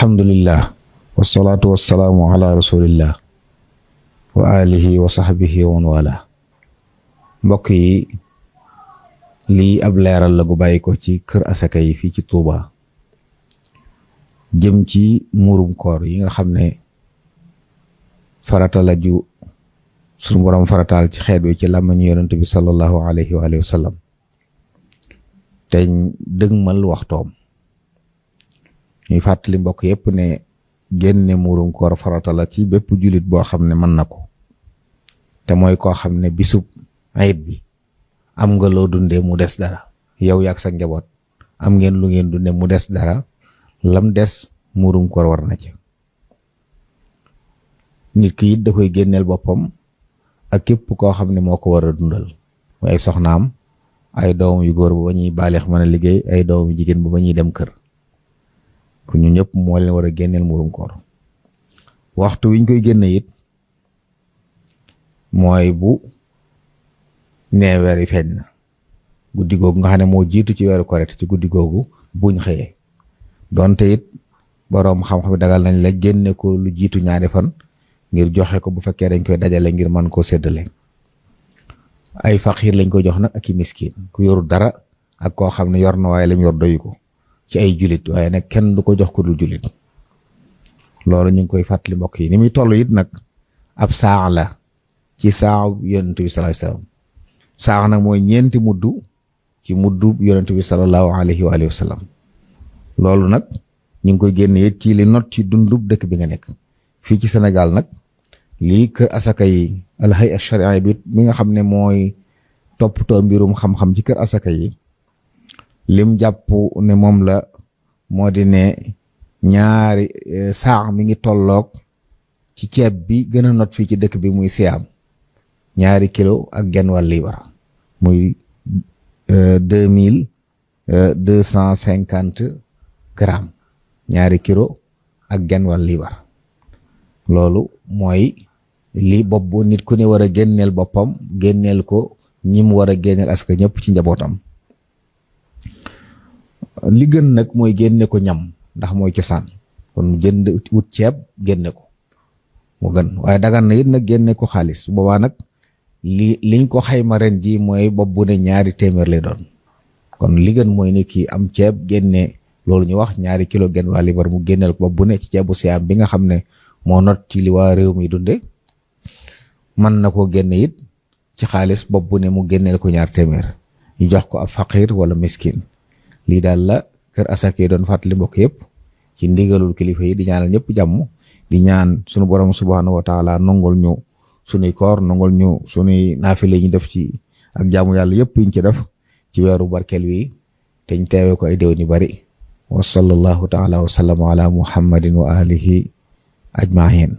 alhamdulillah wasalaatu wasalaamu ala rasulillah wa alihi wa sahbihi wa man wala. Mbokk yi, lii ab leeral la gu bàyyi ko ci kër asaka yi fii ci Touba jëm ci muurum koor yi nga xam ne farata la ju sunu borom farataal ci xeet wi ci làmmiñu yonent bi sallallahu alayhi wa sallam te dëgmal waxtoom. ñuy fàttali mbokk yépp ne génne muurum koor farata la ci bépp jullit boo xam ne mën na ko, te mooy koo xam ne bisub ayit bi am nga loo dundee mu des dara, yow yaag sa njaboot am ngeen lu ngeen dundee mu des dara, lam des muurum koor war na ci. nit ki it da koy génneel boppam ak képp koo xam ne moo ko war a dundal, ay soxnaam, ay doom yu góor ba ñuy baaleex mën a liggéey, ay doom yu jigéen ba ñuy dem kër, ku ñu ñëpp moo leen war a génneel muurum koor. waxtu wiñ koy génne it mooy bu nee weer yi feeñ na, guddi googu nga xam ne moo jiitu ci weeru koor, ci guddi googu buñ xëyee. donte it boroom xam-xam dagal nañ la génne ko lu jiitu ñaari fan ngir joxe ko bu fekkee dañ koy dajale ngir mën koo séddale. ay faqiir lañ koy jox nag ak i miskin, ku yoru dara ak koo xam ne yor na waaye lam yor doyu ko ci ay julit, waaye nag kenn du ko jox ku dul julit. loolu ñu ngi koy fàttali mbokk yi. ni muy toll it nag ab saa la ci saa yonent bi sallallahu alayhi wasallam. saa nag mooy ñeenti muddu ci muddu yonent bi sallallahu alayhi wa sallam. loolu nag ñu ngi koy génne it ci li not ci dundub dëkk bi nga nekk. fii ci Sénégal nag lii kër asaka yi alhay'a ash-shar'iyya bi mi nga xam ne mooy toppatoo mbirum xam-xam ci kër asaka yi, lim jàpp ne moom la moo di ne ñaari saa mi ngi tolloog ci ceeb bi gën a not fii ci dëkk bi muy siyaam 2 kilo ak genn wàll liibar, muy 2250 grammes, 2 kilo ak genn wàll liibar. loolu mooy li bopp bu nit ku ne war a génneel boppam, génneel ko ñi mu war a génneel aska ñëpp ci njabootam. li gën nag mooy génne ko ñam, ndax mooy cosaan. kon jënd wut ceeb génne ko mu gën, waaye dagan na it nag génne ko xaalis. boobaa nag liñ ko xayma ren ji mooy bopp bu ne 200 lay doon. kon li gën mooy nit ki am ceeb génne loolu ñu wax 2 kilo genn waa libar mu génneel ko bopp bu ne ci ceebu siyaam bi nga xam ne moo not ci li waa réew mi dunde. mën na ko génne it ci xaalis bopp bu ne mu génneel ko 200 ñu jox ko ab faqir wala miskin. lii daal la kër asaka yi doon fàttali mbokk yëpp ci ndigalul kilifa yi, di ñaanal ñëpp jàmm, di ñaan sunu borom subhanahu wa taala nongol ñu sunuy koor, nongol ñu sunuy naafile ñu def ci ak jaamu yàlla yëpp yiñ ci def ci weeru barkeel wi te ñu teewee ko ay déwén yu bari. wa sallallahu taala wa sallama ala muhammadin wa alihi ajmahin.